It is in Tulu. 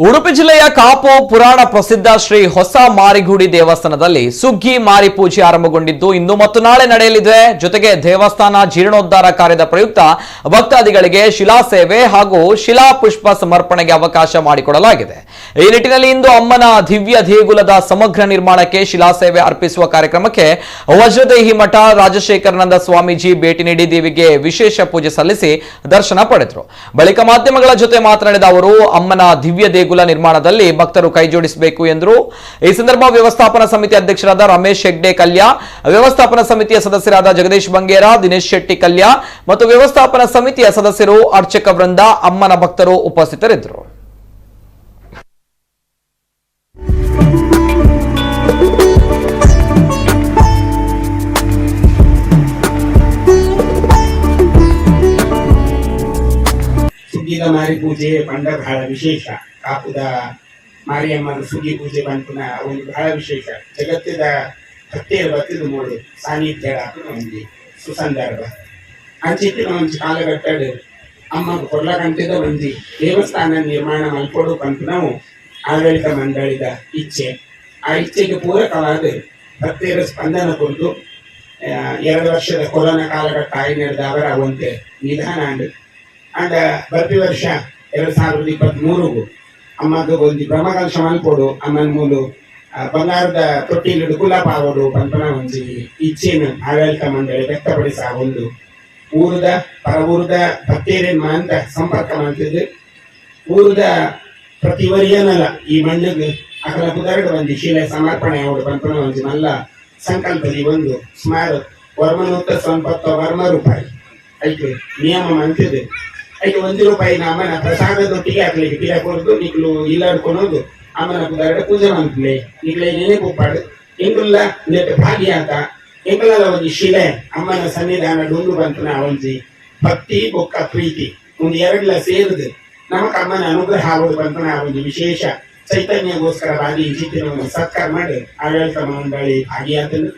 Udupi ಜಿಲ್ಲೆಯ ಕಾಪು ಪುರಾಣ ಪ್ರಸಿದ್ಧ ಶ್ರೀ ಹೊಸ ಮಾರಿಗುಡಿ ದೇವಸ್ಥಾನದಲ್ಲಿ ಸುಗ್ಗಿ ಮಾರಿ ಪೂಜೆ ಆರಂಭಗೊಂಡಿದ್ದು ಇಂದು ಮತ್ತು ನಾಳೆ ನಡೆಯಲಿದೆ. ಜೊತೆಗೆ ದೇವಸ್ಥಾನ ಜೀರ್ಣೋದ್ಧಾರ ಕಾರ್ಯದ ಪ್ರಯುಕ್ತ ಭಕ್ತಾದಿಗಳಿಗೆ ಶಿಲಾ ಸೇವೆ ಹಾಗೂ ಶಿಲಾ ಪುಷ್ಪ ಸಮರ್ಪಣೆಗೆ ಅವಕಾಶ ಮಾಡಿಕೊಡಲಾಗಿದೆ. ಈ ನಿಟ್ಟಿನಲ್ಲಿ ಇಂದು ಅಮ್ಮನ ದಿವ್ಯ ದೇಗುಲದ ಸಮಗ್ರ ನಿರ್ಮಾಣಕ್ಕೆ ಶಿಲಾ ಸೇವೆ ಅರ್ಪಿಸುವ ಕಾರ್ಯಕ್ರಮಕ್ಕೆ ವಜ್ರದೇಹಿ ಮಠ ರಾಜಶೇಖರಾನಂದ ಸ್ವಾಮೀಜಿ ಭೇಟಿ ನೀಡಿ ದೇವಿಗೆ ವಿಶೇಷ ಪೂಜೆ ಸಲ್ಲಿಸಿ ದರ್ಶನ ಪಡೆದರು. ಬಳಿಕ ಮಾಧ್ಯಮಗಳ ಜೊತೆ ಮಾತನಾಡಿದ ಅವರು, ಅಮ್ಮನ ದಿವ್ಯ ದೇಗುಲ ನಿರ್ಮಾಣದಲ್ಲಿ ಭಕ್ತರು ಕೈಜೋಡಿಸಬೇಕು ಎಂದರು. ಈ ಸಂದರ್ಭ ವ್ಯವಸ್ಥಾಪನಾ ಸಮಿತಿ ಅಧ್ಯಕ್ಷರಾದ ರಮೇಶ್ ಹೆಗ್ಡೆ ಕಲ್ಯ, ವ್ಯವಸ್ಥಾಪನಾ ಸಮಿತಿಯ ಸದಸ್ಯರಾದ ಜಗದೀಶ್ ಬಂಗೇರ, ದಿನೇಶ್ ಶೆಟ್ಟಿ ಕಲ್ಯ ಮತ್ತು ವ್ಯವಸ್ಥಾಪನಾ ಸಮಿತಿಯ ಸದಸ್ಯರು, ಅರ್ಚಕ ವೃಂದ, ಅಮ್ಮನ ಭಕ್ತರು ಉಪಸ್ಥಿತರಿದ್ದರು. ಸುಗ್ಗಿದ ಮಾರಿ ಪೂಜೆ ಪಂಡ ಬಹಳ ವಿಶೇಷ. ಕಾಪುದ ಮಾರಿಯಮ್ಮನ ಸುಗ್ಗಿ ಪೂಜೆ ಪನ್ಪುನ ಒಂದು ಬಹಳ ವಿಶೇಷ. ಜಗತ್ತಿದ ಭಕ್ತಿಯ ಬತ್ತಿದ ಮೂಡು ಸಾನ್ನಿಧ್ಯ ಒಂಜಿ ಸುಸಂದರ್ಭ. ಅಂಚಿತ್ತಿನ ಒಂಜಿ ಕಾಲಘಟ್ಟಡ್ ಅಮ್ಮ ಕೊರ್ಲಕಂಠದ ಒಂಜಿ ದೇವಸ್ಥಾನ ನಿರ್ಮಾಣ ಮಲ್ಪೊಡು ಪನ್ಪುನವು ಆಡಳಿತ ಮಂಡಳಿದ ಇಚ್ಛೆ. ಆ ಇಚ್ಛೆಗೆ ಪೂರಕವಾದ ಭಕ್ತಿಯರ ಸ್ಪಂದನ ಕೊಟ್ಟು 2 ವರ್ಷದ ಕೊರೋನಾ ಕಾಲಘಟ್ಟ ಆಯಿನೆಡ್ದ್ ಅವರ ಒಂತೆ ನಿಧಾನ ಆಂಡ್. ಆಂಡ ಬರ್ಪಿ ವರ್ಷ 2023 ಅಮ್ಮಗ್ ಒಂಜಿ ಬ್ರಹ್ಮಕಲಶ ಮಲ್ಪೊಡು, ಅಮ್ಮನ ಮೂಲು ಬಂಗಾರದ ತೊಟ್ಟಿಲು ಕುಲಾಪ ಆವೊಡು ಪನ್ಪುನ ಒಂಜಿ ಇಚ್ಛೆನ್ ಆಡಳಿತ ಮಂಡಳಿ ವ್ಯಕ್ತಪಡಿಸಾವೊಂದು ಊರುದ ಪರ ಊರುದ ಭಕ್ತೇರೆನ್ ಮಾಂತ ಸಂಪರ್ಕ ಮಲ್ತುದು ಊರುದ ಪ್ರತಿ ವರಿಯನಲ ಈ ಮಣ್ಣಗ್ ಅಕಲ ಪುದರ್ಡ್ ಒಂಜಿ ಶಿಲೆ ಸಮರ್ಪಣೆ ಆವೊಡು ಪನ್ಪುನ ಒಂಜಿ ಮಲ್ಲ ಸಂಕಲ್ಪದಿ ಒಂದು ಸುಮಾರು ವರ್ಮನೂತ ಸಂಪತ್ತ ವರ್ಮ ರೂಪಾಯಿ ಐಕ್ ನಿಯಮ ಮಲ್ತುದು ಐಕ್ 1 ರೂಪಾಯಿ ಅಮ್ಮನ ಪ್ರಸಾದದೊಟ್ಟಿಗೆ ಅಕ್ಲೆಗ್ ಪಿರ ಕೊರ್ದು, ನಿಕ್ಲು ಇಲ್ಲಡ್ಕೊನೊಂದು ಅಮ್ಮನ ಪುದರ್ಡ್ ಪೂಜೆ ಮಲ್ಪುಲೆ, ನಿಕ್ಲೆ ನೆನೆಪು ಉಪ್ಪಡ್, ಎಂಕುಲ್ಲ ಉಂದೆಟ್ ಭಾಗಿಯಾತ, ಎಂಕುಲಲ ಒಂಜಿ ಶಿಲೆ ಅಮ್ಮನ ಸನ್ನಿಧಾನ ಉಂಡು ಪನ್ಪುನ ಒಂಜಿ ಭಕ್ತಿ ಬೊಕ್ಕ ಪ್ರೀತಿ ಒಂದು ಎರಡ್ಲ ಸೇರ್ದು ನಮಕ್ ಅಮ್ಮನ ಅನುಗ್ರಹ ಆವೊಡು ಪನ್ಪುನ ಒಂಜಿ ವಿಶೇಷ ಚೈತನ್ಯಗೋಸ್ಕರ ಬಾರಿ ಇಂಚಿತ್ತಿನ ಒಂದು ಸತ್ಕರ್ಮಡ್ ಆಡಳಿತ ಮಂಡಳಿ ಭಾಗಿಯಾತನು.